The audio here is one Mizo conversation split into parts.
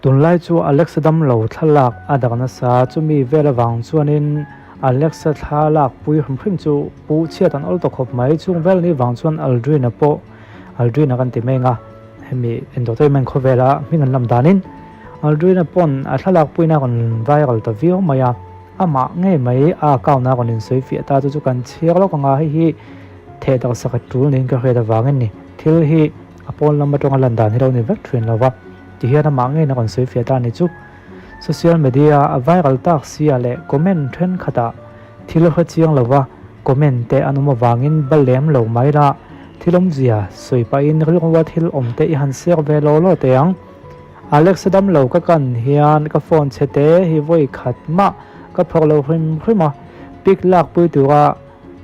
Tunlai chu Alexa damlo thlalak a dak nasa, chumi vel avang chuanin Alexa thlalak pui hrim hrim chu pu chhiat an awl ta khawp mai. Chung vel ni vang chuan Aldrin-a pawh Aldrin-a kan ti mai ang a, hemi entertainment khawvela hming an lam danin Aldrin-a pawn a thlalak puina a rawn viral ta viau mai a, amah ngei mai a account a rawn insawi fiah ta chu chu kan chhiar lawk ang a, hei hi theh darh sak a tul niin ka hriat avangin ni thil hi a pawn lam atanga lan dan hi lo ni vek thin lo va. Tihian amah ngeiin a rawn sawi fiah ta a ni chu. Social media a viral tak sia leh comment thenkhatah thil hre chiang lova comment te an awm avangin ba lem lo mai la, thil awmzia sawi pahin rilrua thil awm te i han share ve law law teh ang. Alex a damlo ka kan hian ka phone chhe te hi vawi khat mah ka phawrh lo hrim hrim a, pic lak pui tura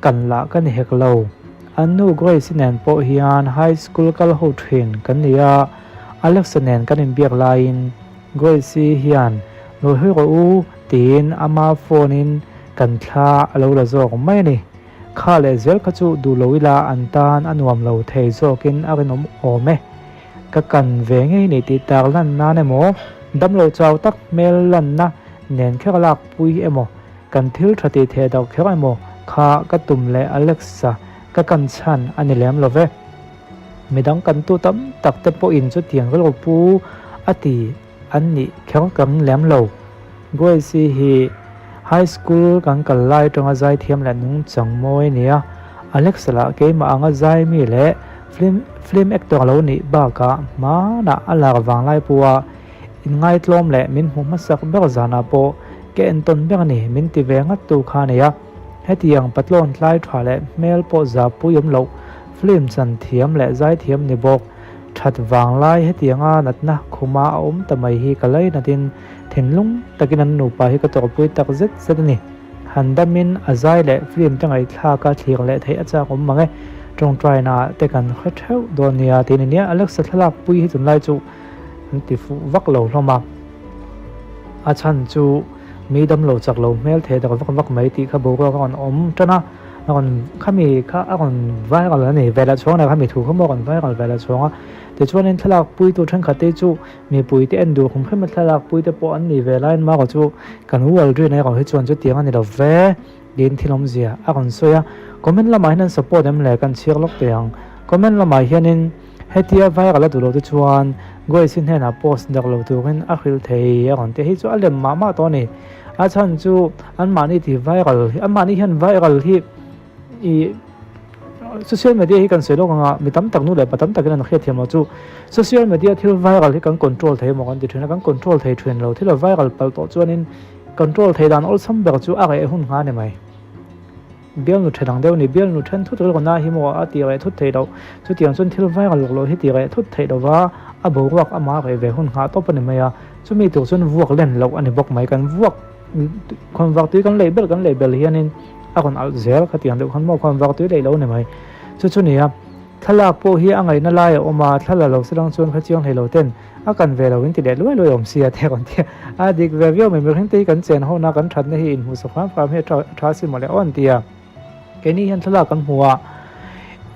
kan lah ka ni hek lo. An nu Grace-i nen pawh hian high school kal ho thin kan ni a, Alex-a nen kan inbiak laiin Grace-i hian Lo hawi rawh u tiin ama phone-in kan thla a lo la zawk mai a ni. Kha leh zel kha chu duh lo ila an tan a nuam lo thei zawkin a rinawm awm e. Ka kan ve ngei ni tih tak lan nan emaw, damlo chau tak hmel lanna nen kher lak pui emaw, Kan thil tha tih theh deuh kher emaw kha ka tum leh Alexa ka kan chhan a ni lem lo ve. Midang kan tu tam tak te pawhin chutiang rilru pu a ti an nih kher kan lem lo. Grace-i hi High School kan kal lai atanga zaithiam leh nungchang mawi a ni a, Alexa lah keimah anga zai mi leh film film actor lo nih bakah hmanah a lar vanglai pawha Inngaitlawm leh min hmuh hmasak ber zanah pawh ka entawn ber a ni, min ti ve ngat tu kha a nei a. Hetiang patlawn tlai tha leh hmel pawh zapui awm loh, film chan thiam leh zaithiam ni bawk, that vang lai hetianga natna khuma a awm ta mai hi ka lainatin thinlung takin an nupa hi ka tawrhpui tak zet zet a ni. Han damin a zai leh film te ngaihthlak a thlir leh theih a chak awm mang e. Tawngtaina te kan hre theuh dawn nia tiin a nia. Alexa thlalak pui hi tunlai chu an ti fuh vak lo hlawm a, a chhan chu mi damlo chak lo hmel theh dak vak vak mai tih kha boruak a rawn awm tan a, a rawn khami kha a rawn viral a ni velah chhuang leh khami thu kha maw a rawn viral velah chhuang a, tichuanin thlalak puitu thenkhat te chu mipui te en duh hrim hrim a thlalak pui te pawh an ni ve laiin marawh chu kan world rin erawh hi chuan chutiang a ni lo ve tiin thil awmzia a rawn sawi a, comment lamah hian an support em le kan chhiar lawk teh ang, comment lamah hianin. Hetia viral a duh loh te chuan Grace-i hnenah post dak lo turin a hrilh thei a rawn ti. Hei chu a lem mah mah tawh a ni. A chhan chu anmahni ti viral hi, anmahni hian viral hi ih social media hi kan sawi lawk ang a, mi tam tak nu leh pa tam takin an hriatthiam loh chu social media thil viral hi kan control thei emaw kan ti thin a, kan control thei thin lo. Thil a viral palh tawh chuanin control thei dan awlsam ber chu a reh hun ngha a ni mai. Bialnu then ang deuh a ni. Bialnu then thut rilru na hi maw a ti reh thut theih loh. Chutiang chuan thil viral lawk loh hi ti reh thut theih lova a boruak ama reh ve hun nghah tawp a ni mai a. Chumi tur chuan vuak len loh a ni bawk mai. Kan vuak khawnvar tui kan leih bel kan leih bel hianin a rawn alh zel khatiang deuh khan maw khawnvar tui leih lo a ni mai. Chu chu nia thlalak pawh hi a ngaihna lai a awm a, thla la lo se lang chuan khachiang hlei lo ten a kan ve lo in ti leh luai luai awm sia te rawn ti a. A dik ve viau mai mihring te hi kan chen ho na kan thatna hi inhmuh sak hram hram hi a tha si mawle aw an ti a. Keini hian thlalak kan hmu a,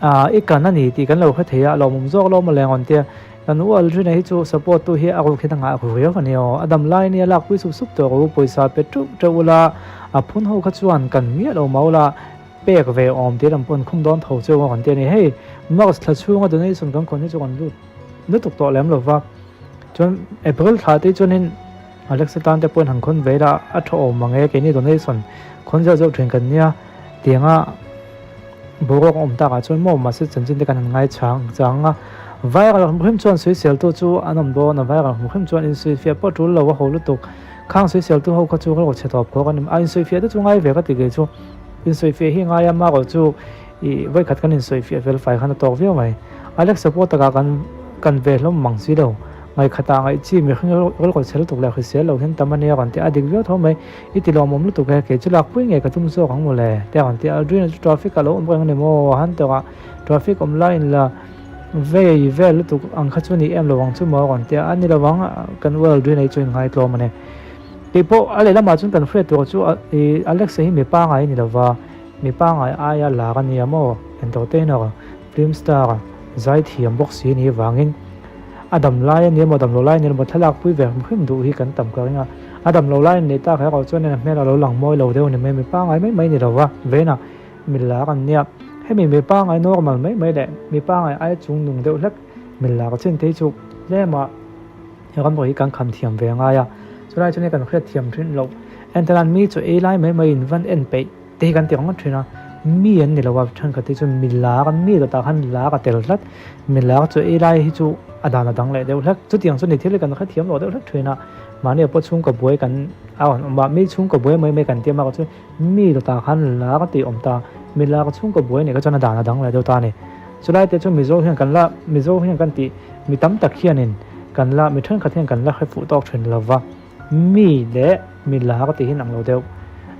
ah i kan a ni tih kan lo hre thei a, a lawmawm zawk lo mawle rawn ti a. Kan u Aldrin-a hi chu support tu hi a ruk hian a ngah ru riau a ni aw. A dam lai nia lak pui sup sup tawh ru, pawisa pe teuh teuh ula, a phun ho kha chuan kan miah lo mau la, pek ve awm tih lam pawh an khum dawn tho chu a rawn ti a ni. Hei March thla chhunga donation kan khawn hi chu rawn lut lutuk tawh lem lo va. Chuan April thla te chuanin Alexa tan te pawhin han khawn ve ila a tha awm mang e, keini donation khawn zeuh zeuh thin kan nia tianga boruak a awm takah chuan maw mahse chanchin te kan han ngai chang chang a, viral hmu hrim chuan sawiseltu chu an awm dawn a, viral hmu hrim chuan insawifiah pawh tul lo a ho lutuk, khang sawiseltu ho kha chu rilru chhe tawp khawk a ni, a insawifiah te chu ngai ve ka ti kei chu, insawifiah hi ngai a marawh chu ih vawikhat kan insawifiah fel fai khan a tawk viau mai. Alexa pawh takah kan kan ve hlawm mang si lo. Ngaihkhatah ngaih chi mihring rilru chhe lutuk leh hrisel lo hian tam a nia rawn ti a dik viau tho mai. I ti lawmawm lutuk e, kei chu lakpui nge ka tum zawk ang mawle te rawn ti a. Aldrin-a chu traffic ah lo awm reng a ni maw? Hunter ah traffic awm laiin la vei vel lutuk ang kha chu ni em lo ang chu maw rawn ti a. A ni lo ang, kan u Aldrin-a hi chu innghaitlawm a ni. Kei pawh a lehlamah chuan kan hriat tur chu i Alexa hi mi pangai a ni lo va, mi pangai aia lar a nia maw? Entertainer. Film star zaithiam bawk si ni vangin A dam lai a ni emaw dam lo lai a ni emaw thlalak pui ve hrim hrim duh hi kan tam ka ring a. A dam lo lai a nih tak erawh chuanin a hmel a lo lang mawi lo deuh a ni mai, mi pangngai mai mai ni lo va, vena mi lak an nia. Hemi mi pangngai normal mai mai leh mi pangngai aia chung nung deuh hlek mi lak chin te hi chu tlema ram rawh hi kan kham thiam ve ngai a. Chulai chuan kan hriat thiam thin loh. Entirnan mi chu ei lai mai mai in van en peih. Te hi kan ti ringawt thin a, mi an ni lo a, thenkhat hi chu mi lak a, mi dawtah khan lak a tel tlat, mi lak chu ei lai hi chu a dan a dang leh deuh hlek, chutiang chu ni thil hi kan hrethiam lo deuh hlek thin a, mahni ah pawh chhungkaw buai kan a rawn awm a, mi chhungkaw buai mai mai kan ti a, chu mi dawtah khan lak a tih awm ta, mi lak chhungkaw buai nih kha chuan a dan a dang leh deuh ta a ni. Chulai te chu Mizo hian kan la, Mizo hian kan tih mi tam tak hianin kan la, mi thenkhat hian kan la hre fuh tawk thin lo va. Mi leh mi la ka tih hi nang lo deuh.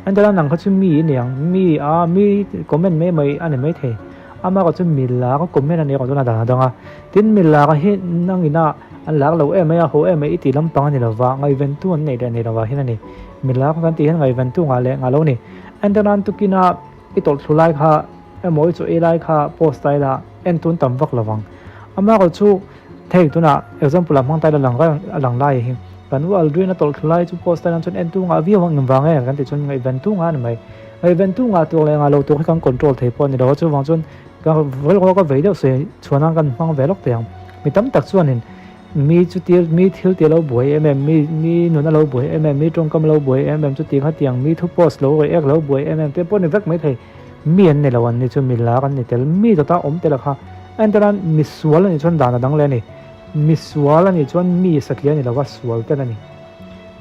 Entela nang kha chu mi i ni ang, mi a mi comment mai mai a ni mai thei. Ama erawh chu mi la ka comment a ni erawh chuan a dan a dang a. Tin mi la hi nang ina an lak lo em mai a, haw em mai i tih lampang a ni lova, ngaihventu an neih leh nei lovah hian a ni. Mi la kan tih hian ngaihventu ngah leh ngah lo a ni. Entela an tukina i tawlh thlu lai kha emaw i chaw ei lai kha post ta ila en tun tam vak lovang. Ama erawh chu Hei tunah example ah hmang ta ila lang a lang lai hi kan u Aldrin a tawlh thlu lai chu post a chuan en tu ngah viau ang engvang nge kan tih chuan ngaihven tu ngah a ni mai. Ngaihven tu ngah tur leh ngah lo tur hi kan control thei pawh a ni lo a chuvang chuan ka rilru ka vei deuh sawi chhuan ang kan hmang ve lawk thei ang. Mi tam tak chuanin mi chuti mi thil tih a lo buai em em mi mi nun a lo buai em em mi tawngkam a lo buai em em chuti kha tiang mi thu post lo react lo buai em em te pawh a ni vek mai thei. Mi an ni lo an ni chu mi lak an ni tel mi dawta awm tel a kha. Entirnan misual a nih chuan dan a dang leh a ni. Misual a nih chuan mi satliah a ni lova sual tel a ni.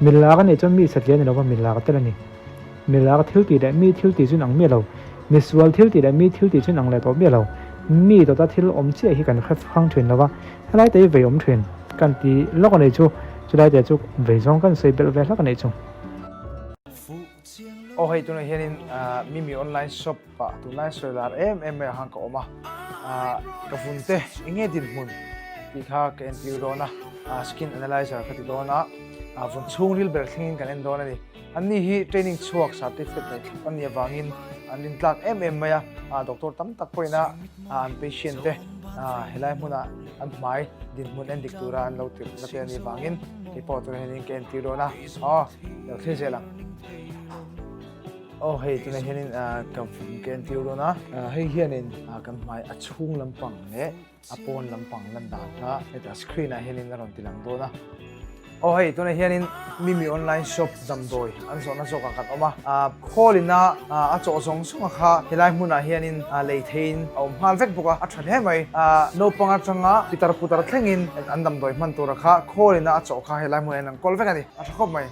Mi lak a nih chuan mi satliah a ni lova mi lak tel a ni. Mi lak thil tih leh mi thil tih chu inang miah lo. Misual thil tih leh mi thil tih chu inang leh tawh miah lo. Mi dawta thil awm chiah hi kan hre hrang thin lova, helai te hi vei awm thin kan ti lawk a nih chu, chulai te chu vei zawng kan sawi belh ve hlak a nih chu. Aw hei tunah hianin Mimi online shop ah tunlai sawi lar em em mai ah khan ka awm a, ka vun te eng nge dinhmun tih kha ka entir dawn a, skin analyzer ka ti dawn a, vun chhungril ber thlengin kan en dawn a ni. Anni hi training chhuak certificate nei thlap an nih avangin an rintlak em em mai a, doctor tam tak pawhin a an patient te helai hmunah an hmai dinhmun en dik tura an lo tirh na te a nih avangin kei pawh tunah hianin ka entir dawn a, aw lo thlir zel ang. Aw hei tunah hianin ka ka entir dawn a, hei hianin kan hmai a chhung lampang leh a pawn lampang lan dan kha hetah screen ah hianin a rawn ti lang dawn a. Aw hei tunah hianin Mimi online shop damdawi an zawhna zawkah kan awm a, khawl ina a chawh zawng zawng a kha helai hmunah hianin lei theiin a awm nghal vek bawk a, a tha hle mai. Naupang atanga pitar putar thlengin an damdawi hman tura kha khawl ina a chawh kha helai hmunah hian an kawl vek a ni, a tha khawp mai.